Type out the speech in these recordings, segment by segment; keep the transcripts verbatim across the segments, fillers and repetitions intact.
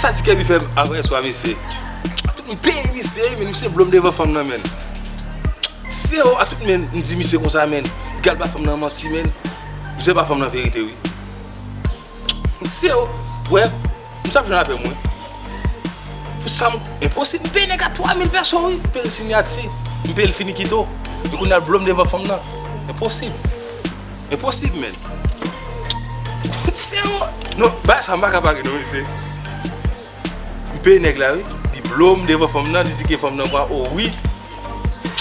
Sa ti Kèbi fè m avanyè swa, mesye. A tout m peye misye, men misye blo m devan fanm nan, men. Se yo, a tout men, m di misye konsa, men. Li al bay fanm nan manti, men. Misye bay fanm nan verite, wi. Misye yo, wè, misye ap jwenn avè mwen. Pou sa, m, enposib. M peye nèg la twa mil pèso, wi. M peye l sinyati. M peye l finikito. E kounye a l blo m devan fanm nan. Enposib. Enposib, men. Se yo. Non, bagay sa, m pa ka pare, non, mesye. M peye nèg la, wi. Li blo m devan fanm nan, li di ke fanm nan pran, o wi.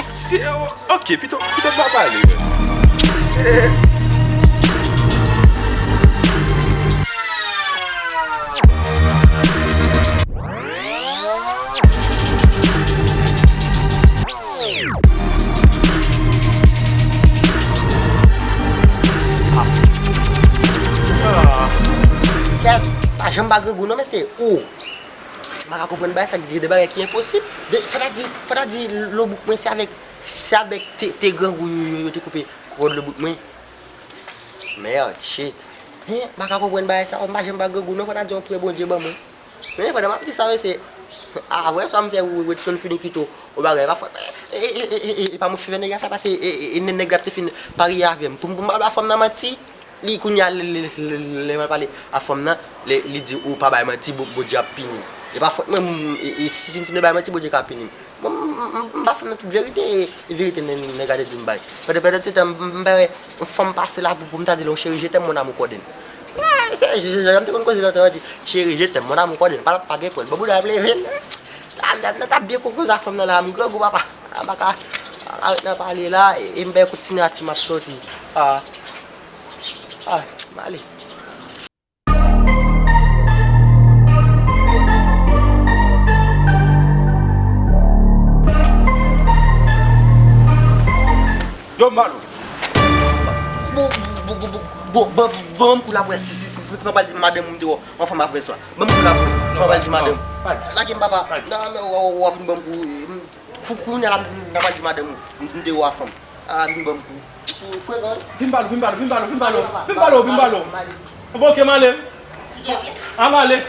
Se, oke, pito, pito pa pale, men. Se. Kèt, pa janm pa grangou non, mesye. Ou. M pa ka konprann bagay sa, gen de bagay ki enposib. De, fò ta di, fò ta di lo bouk mwen se avèk, se avèk te, te grangou yo, yo, yo te koupe kòd lo bouk mwen. Merde, shit. Hen, m pa ka konprann bagay sa, m pa janm pa grangou non, fò ta di yon priyè Bondye ban mwen. Men pandan m ap di sa, mesye, avanyè swa m fè Wetson finikito yon bagay, pa fòt, e, e, e, e, e pa mwen fè nèg la sa, pase, e, e, e, nèg la te fin parye avè m. Pou m, pou m al ba fanm nan manti, li kounye a, lè, lè, lè, lè m al pale a fanm nan, lè, li di, ou pa bay manti, Bo-, Bondye ap pini m. E pa fòt mwen, m, e, e, si, si, si m te bay manti, Bondye ka pini m. Mwen, m, m, m ba fanm nan tout verite, e, e verite nè-, nèg la te di m bay. Pandan, pandan se tan, m, m pa wè yon fanm pase la pou, pou m ta di l yon cheri, je t'aime, mon amour, kòden. Ah, se, je, je, je, m te konn koze lontan, di, cheri, je t'aime, mon amour, kòden. Pa, pa gen pwen. Bon, bouda m leve l. Ah, m, m, m t ap byen kokoze a fanm nan la, m grangou, papa. Ah, m pa ka, pa ka ret nan pale la, e, e m bay kout sinyati, m ap soti. Ah. Ah, m ale. Yo, m ba l ou. Bon, bon, bon, bon, bon, bon, m kou la pou wè si, si, si, si, si m pa pral di madanm ou m te wè yon fanm avanyè swa. Bon, m kou la pou wè, si m pa pral di madanm. Lage m, papa. Non, non, w, w, w ap vin ban m kou. Kou, kounye a la, m, m pral di madanm ou m, m te wè yon fanm. Ah, vin ban m kou. Ou frekan, wi. Vin ba l ou, vin ba l ou, vin ba l ou, vin ba l ou, vin ba l ou, vin ba l ou. Bon, oke, m ale. A, m ale.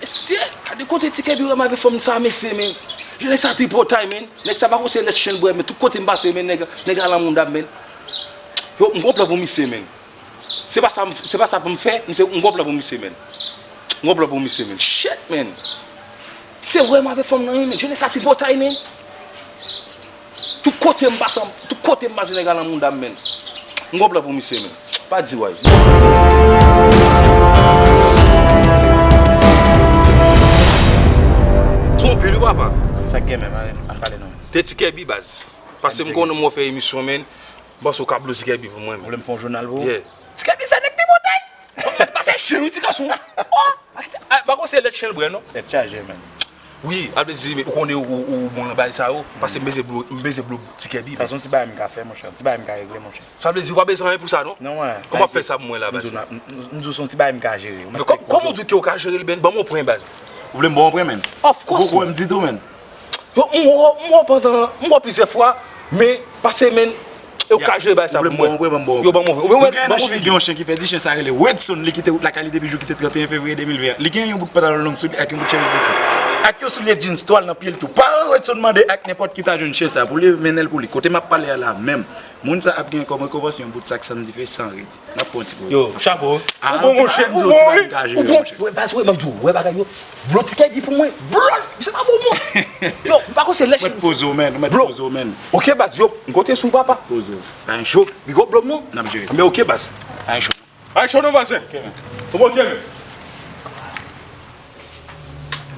Mesye, gade kote ti Kèbi wè m avè fanm sa, mesye, men. Jenès sa tripotay, men. Nèg sa pa konn se lèt chen l bwè, men tout kote m pase, men, nèg, nèg a lan mouda m, men. Yo, m gon plan pou misye, men. Se pa sa, se pa sa pou m fè, m se, m gon plan pou misye, men. M gon plan pou misye, men. Shit, men. Se wè m avè fanm nan, men. Jenès sa tripotay, men. Tout kote m pase, tout kote m pase nèg a lan mouda m, men. M gon plan pou misye, men. Pa di way. Twonpe li, papa. Sa k gen menm, al, al pale non. Te ti Kèbi, baz. Pase m konnen m wè w fè emisyon, men. M panse w ka blo ti Kèbi pou mwen, men. Ou vle m fè yon jounal pou ou? Yeah. Ti Kèbi se nèg tripotay. Pase chen wi ti gason. Oh, pa konn se lèt chen l bwè non. Tèt chaje, men. Wi, a vle di, men, ou konnen ou, ou, ou bon nan bagay sa yo, pase m bezwen blo, m bezwen blo ti Kèbi. Sa se yon ti bagay m ka fè, monchè, yon ti bagay m ka regle, monchè. Sa vle di, ou pa bezwen anyen pou sa non? Non, wè. Kòman w ap fè sa pou mwen la, baz? M di w, m di w se yon ti bagay m ka jere wi. Kòman w di w ke w ka jere l, men ban m yon pwen, baz. Ou vle m ba w yon pwen, men? Of course. Ou poko wè m ditou, men. Yo, m wè, m wè pandan, m wè plizyè fwa, men pase, men, yo ka jere bagay sa pou mwen. Yo ban mwen. Ou gen yon chen ki pèdi, chen sa rele Wedson, li kite wout lakay li depi jou ki te trannteyen fevriye de mil ven an. Li gen yon bout pantalon long sou li ak yon bout chemiz bouton. Ak yon soulye jeans twal nan pye l tou. Paran Wedson mande ak nenpòt ki ta jwenn chen sa pou li mennen l pou li. Kote m ap pale a la menm, moun sa ap gen kòm rekonpans yon bout sak sann dife san redi. N ap pran ti poz. Yo, chapo. Ah, ou bon, monchè, ou bon, wi. Ou bon, wè, baz, wè, ban m di w, wè bagay yo. Blo ti Kèbi pou mwen. Blo l, se pa bon, mwen. Yo, m pa konn se lèch. Mèt poze w, men, mèt poze w, men. Oke, baz, yo, m konte sou papa. Poze w. Pa gen cho. Yo, big up, blo m, non. N ap jere sa. Men oke, baz. Pa gen cho. Pa gen cho, non, vazen. Oke, men. Ou bon, oke, men.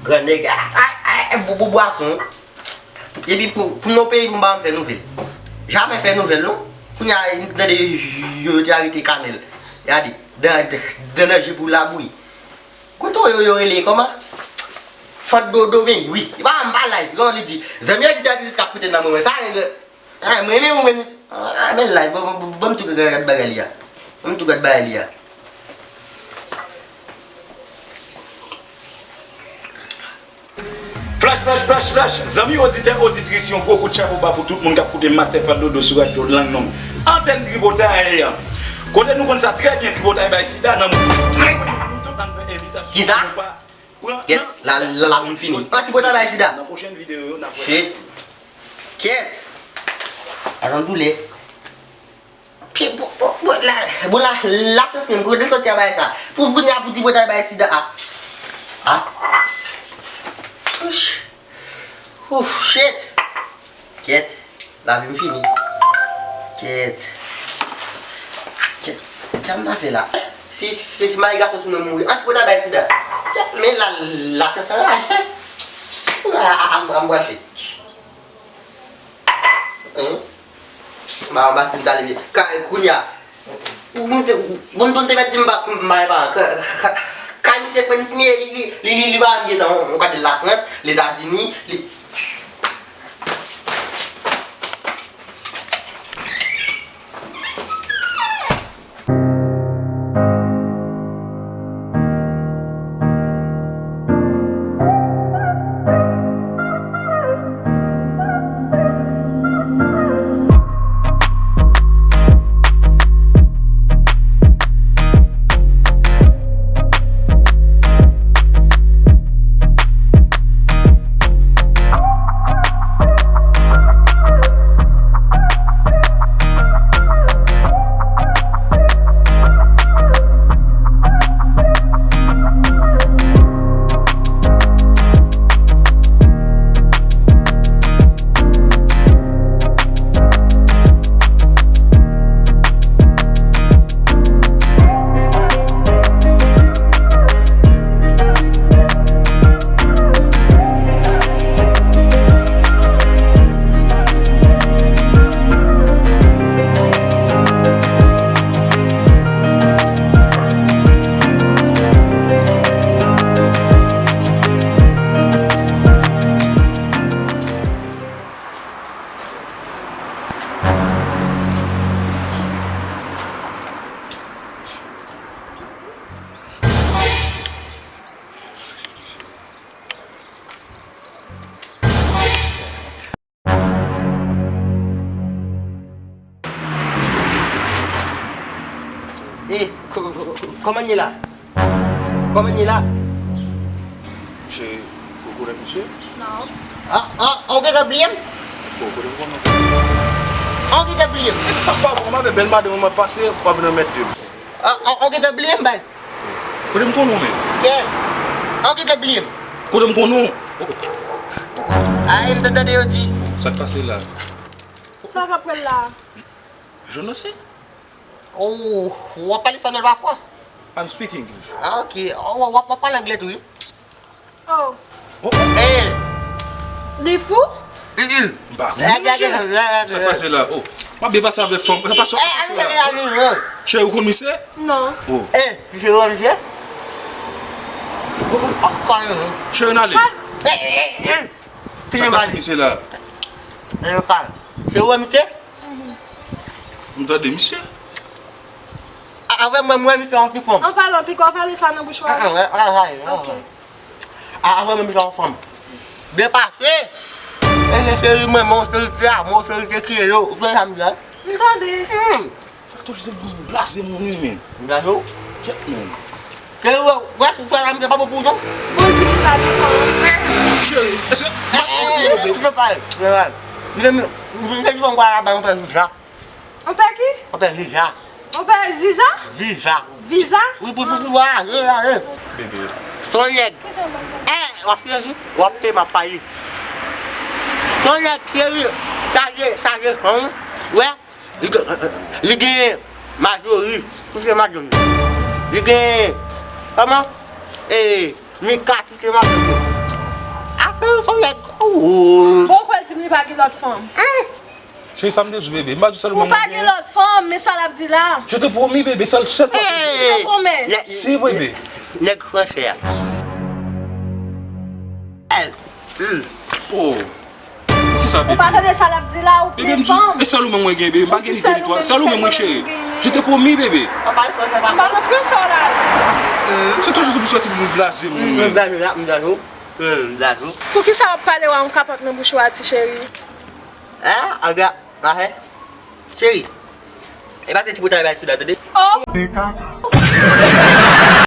Gran nèg, ay, ay, ay, bo, bo, bwason. Epi pou, pou nou peyi pou m pa janm fè nouvèl. Jamè fè nouvèl non. Kounye a m tande yo, yo te arete Kanèl. Gade, dan, dan, dan danje pou labouyi. Kote yo, yo rele kòman? Fant do, Domingue, wi. E pa m pa live, non, li di. Zanmi an ki te atis k ap koute nan moman sa, nèg, ah, mwen menm ou menm, ah, men live, bon, bon, bon, bon, m tou gad bagay li a. Bon, m tou gad bagay li a. Flash, flash, flash, flash. Zanmi oditè, oditris, yon gwo kout chapo ba pou tout moun k ap koute Master Fat Dodo sou radyo Lang Nonm. Antèn Tripotay. Kote nou konn sa trè byen, tripotay bay sida nan moun. Kote nou tout ann fè envitasyon. Kisa? Kèt, la, la, la vin fini. An ti pwotay bay sida. Shit. Kèt. Ajan doulè. Pi, bon, bon, bon, la, bon, la, la, sans menm, kote l soti a bay sa? Pou, pou kounye a, pou ti pwotay bay sida a. A. Ouch. Ouf, shit. Kèt. Lavi m fini. Kèt. Kèt. Sa m ta fè la? Si, si, si mari gason sou mwen mouri, an ti pwotay bay sida. Kèt, men la, la, sa, sa, la. A, a, a, a, m pral fè. Hein? Ba, ba, ti m ta leve. Ka, kounye a. Pou m te, pou m te mèt di m pa, m pa gen paran. Ka, ka, ka, kay misye Frantz Mie, li, li, li, li, li pa menm gentan, on, on kote Lafrans, Letazini, li. E, ko-, ko-, kòman ye la? Kòman ye la? Cheri, ou konèt misye? Non. A, a, ou gentan bliye m? Bon, kote m konn non. A, ou gentan bliye m? E sa pa bon, m avè bèl madanm mwen pase, w ap vin anmède m. A, a, ou gentan bliye m, baz? Kote m konn ou menm? Kè. A, ou gentan bliye m? Kote m konn ou? A, e m te tande yo di. Sa k pase la? Sa k ap pral la? Je ne sais. Oh, w ap pale espanyòl pa fòs? I'm speak English. Ah, ok. Oh, w ap, w ap pale anglè tou, wi. Oh. Oh, oh. Eh. Li fou? Mm, mm. M pa konn, mesye. Sa k pase la? Oh. M ap byen pase avèk fanm. Sa pase, sa pase la? Cheri, ou konn misye? Non. Oh. Eh, se ou misye? Oh, oh, oh. Cheri, n ale. Eh, eh, eh. Sa k pase misye la? Se ou misye? M tande misye. A, avè mwen, mwen, misye yon ti fanm. An palan, pika w pale sa nan bouch ou a. Ah, ah, ah, ah, ah. Ok. A, avè mwen, misye yon fanm. Byen pase. E se cheri mwen, mon cheri te a, mon cheri te kriye yo. Ou konn sa m di a? M tande. Hmm. Sa k toujou se pou blaze moun wi menm. Blaze w? Tchèt menm. Cheri, wè, wè, si w fè la, misye pa bon pou ou non. Bon, di ki pa gen fanm. Cheri, èske... Eh, eh, eh, eh, tout pale, tout pale. Misye, misye, misye di yon gwa la ba yon pè jou sa. On pè ki? On pè Ziza. On pè Ziza? Ziza. Viza? Wi, pou, pou, pou, vwayaje, vwayaje. Bebe. Se yon nèg. Eh, w ap fini, w ap peye m ap pale. Se yon nèg serye, chaje, chaje fanm, wè, li gen, li gen Majori, touche madanm li. Li gen, kòman? E, Mika, touche madanm li. Apre, se yon nèg, oh. Bon, ou kwè l di m li pa gen lòt fanm? Hein? Cheri, sa m te di w, bebe. M pa di w sèlman. Ou pa gen lòt fanm, men sa l ap di la. Je te promis, bebe, sèl, sèl pa... Hey! Si, bebe. Nèg franse a. Oh. Poukisa, bebe? Ou pa tande sa l ap di la, ou gen fanm. E sèl ou menm mwen gen, bebe. M pa gen ni de ni twa. Sèl ou menm mwen, cheri. Je te promis, bebe. M pa nan franse w la. Se toujou sou pou sòti pou nou blaze moun menm. Poukisa w ap pale w a yon kapòt nan bouch ou a, ti cheri? Hein? Aga, ahè. Cheri, e pa se ti pwotay bay sida, tande? Oh!